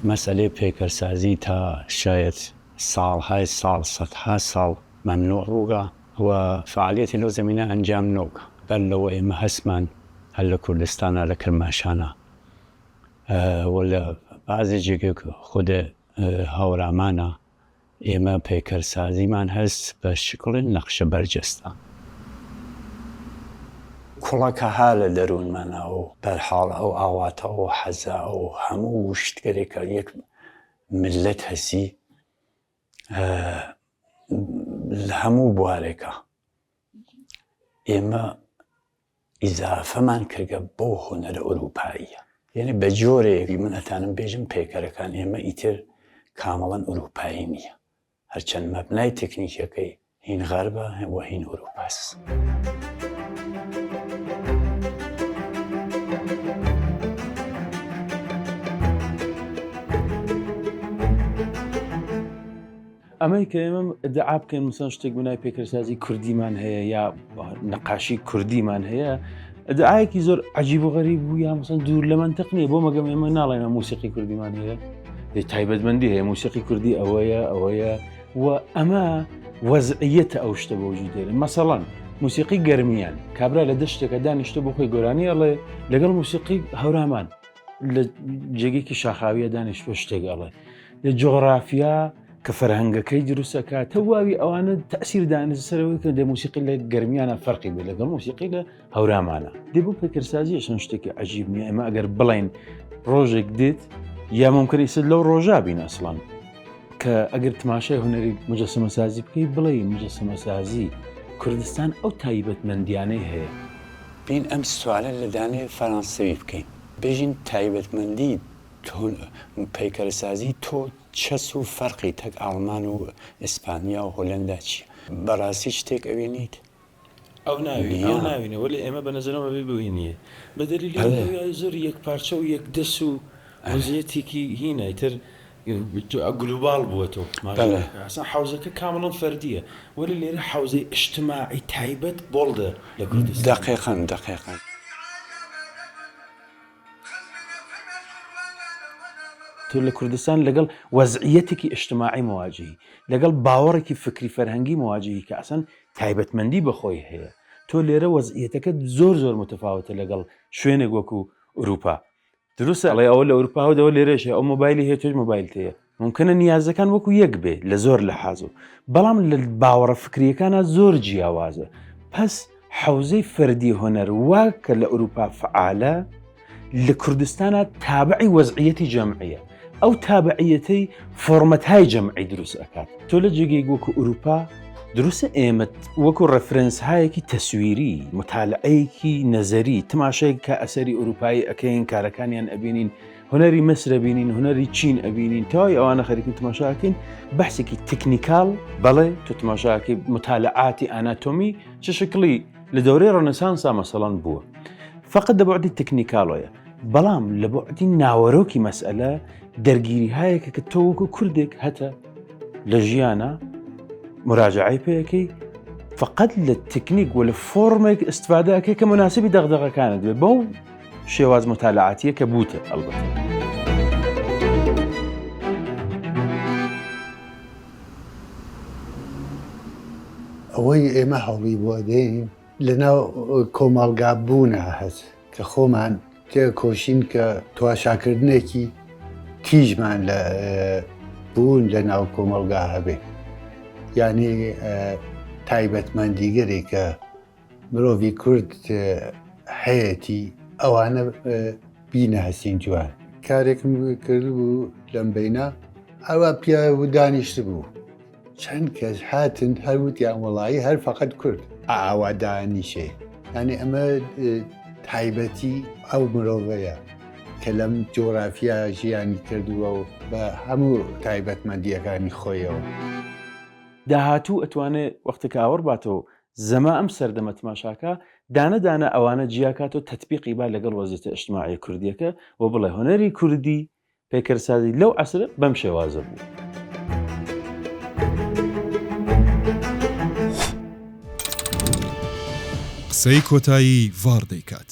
مەسئەلەی پەیکەرسازی تا شایەد ساڵهای ساڵ، سەدها ساڵ مەمنوع بووگە و فەعالیەتی لەو زەمینە ئەنجام نەوگە. بەر لەوە ئێمە هەسمان هەر لە کوردستانا لە کرماشانا و لە بەعزێ جێگەی خود هەورامانا ئێمە پەیکەرسازیمان هەس بە شکڵێ نەقشە بەرجەستە. کوڵەکە ها لە دەروونمانا و بەرحاڵ ئەو ئاواتە ئەو حەزە ئەو هەموو شتگەلێک کە یەک مللەت هەسی لە هەموو بوارێکا ئێمە ئیزافەمان کردگە بەو هونەرە ئورووپاییە. یەنی بە جۆرێک من ئەتانم بێژم پەیکەرەکان ئێمە ئیتر کامڵەن ئورووپایی نییە. هەرچەند مەبنای تکنیکیەکەی هین غەربە و هین ئورووپاس. ئەمەی کە ئێمە ئیدعا بکەین مثلا شتێک بنای پێکەرسازی کوردیمان هەیە یا نەقاشی کوردیمان هەیە ئیدعایەکی زۆر عجیب و غەریب بوو یا مثلا دوور لە منطق نییە بۆ مەگەم ئێمە ناڵێن موسیقی کوردیمان هەیە تایبەتمەندی هەیە موسیقی کوردی ئەوەیە ئەوەیە و ئەمە وەزعیەتە ئەو شتە بۆ وجود دێنێ مەسەڵەن موسیقی گەرمیان کابرا لە دەشتێکە دانیشتە بۆ خۆی گۆرانی ئەڵێ لەگەڵ موسیقی هەورامان لە جێگەیەکی شاخاویە دانیشتوە شتێک ئەڵێ لە جۆغرافیا کە فەرهەنگەکەی دروستەکە تەواوی ئەوانە تەسیر دانە سەرەوەی کە دە موسیقی لە گەرمیانە فەرقی بێ لەگەڵ موسیقی لە هەورامانە دێ بۆ پێکرسازی چەند شتێکی عجیب نییە ئێمە ئەگەر بڵین ڕۆژێک دێت یا ممکن ئیسر لەو ڕۆژا بین ئەسڵان کە ئەگەر تماشای هونەری مجسمەسازی بکەی بڵێ مجسمەسازی کوردستان ئەو تایبەتمەندیانەی هەیە. بین ئەم سوالە لە دانەی فەرانسەوی بکەین بێژین تایبەتمەندی پەیکەرسازی تۆ چەس و فەرقی تەک ئاڵمان و ئیسپانیا و هۆلەندا چیە؟ بەڕاستی شتێک ئەوینیت؟ ئەو ناوی ئەو ناوینە وەلێ ئێمە بە نەزەرم ئەبێ بوینیە بە دەلیلی ئەوەی زۆر یەک پارچە و یەک دەس و وەزیەتێکی هینە ئیتر گلوباڵ بووەتەوە ئەسڵەن حەوزەکە کامڵەن فەردیە وەلێ لێرە حەوزەی ئیجتماعی تایبەت بۆڵدە لە کوردستان. دەقیقەن دەقیقەن. تۆ لە کوردستان لەگەڵ وەزعیەتێکی ئیجتماعی مواجهی لەگەڵ باوەڕێکی فکری فەرهەنگی مواجهی کە ئەسڵەن تایبەتمەندی بەخۆی هەیە تۆ لێرە وەزعیەتەکە زۆر زۆر متفاوتە لەگەڵ شوێنێک وەکو ئوروپا دروستە ئەڵێ ئەوە لە ئەوروپا و دەوە لێرەش هەیە ئەو مۆبایلی هەیە تۆش مۆبایلت هەیە ممکنە نیازەکان وەکو یەک بێ لە زۆر لە حاز و بەڵام لە باوەڕە فکریەکانە زۆر جیاوازە پس حوزەی فەردی هونەر وا کە لە ئەوروپا فعالە لە کوردستانە تابعی وەزعیەتی جەمعیە ئەو تابعیەتەی فۆرمەتهای جەمعی دروست ئەکات تۆ لە جێگەی وەکو ئەوروپا دروستە ئێمە وەکو ڕێفرەنس هایەکی تەسویری متالعەیەکی نەزەری تماشای کە ئەسەری ئەوروپایی ئەکەین کارەکانیان ئەبینین هونەری مصر ئەبینین هونەری چین ئەبینین تەواوی ئەوانە خەریکن تماشاکەین بەحسێکی تکنیکال بەڵێ تۆ تماشاکەی متالعاتی ئاناتۆمی چ شکڵی لە دەورەی ڕێنسانسا مەسەڵەن بووە فقط لە بەعدی تکنیکالۆیە بەڵام لە بەعدی ناوەرۆکی مەسئلە دەرگیری هایەکە کە تۆ وەکو کوردێک هەتە لە ژیانە مراجعەی پێەکەی فقط لە تکنیک و لە فۆرمێک استفادەکەی کە مناسبی دەغدەغەکانت بێ بەو شێواز متالعاتیە کە بووتە ئەلبەتە. ئەوەی ئێمە هەوڵی بۆ ئەدەین لەناو کۆمەڵگا بوونە هەست کە خۆمان تێکۆشین کە تواشاکردنێکی تیژمان لە بوون لە ناو کۆمەڵگا هەبێ یعنی تایبەتمەندیگەرێک کە مرۆڤی کورد هەیەتی ئەوانە بیناسین جوان. کارێکم کردبوو لەم بەینە ئەوە پیاو دانیشت بوو چەند کەس هاتن هەر وتیان وەڵایی هەر فەقەت کورد ئاوا دانیشێ یعنی ئەمە تایبەتی ئەو مرۆڤەیە کە لەم جۆرافیا ژیانی کردووە و بە هەموو تایبەتمەندیەکانی خۆیەوە. داهاتوو ئەتوانێ وەختێک ئاوڕ باتەوە زەما ئەم سەردەمە تماشاکە دانە دانە ئەوانە جیاکاتەوە تەتبیقی با لەگەڵ وەزیتە ئیجتماعیە کوردیەکە و بڵێ هونەری کوردی پەیکەرسازی لەو عەسرە بەم شێوازە بوو. قسەی کۆتایی ڤاڕ دەیکات.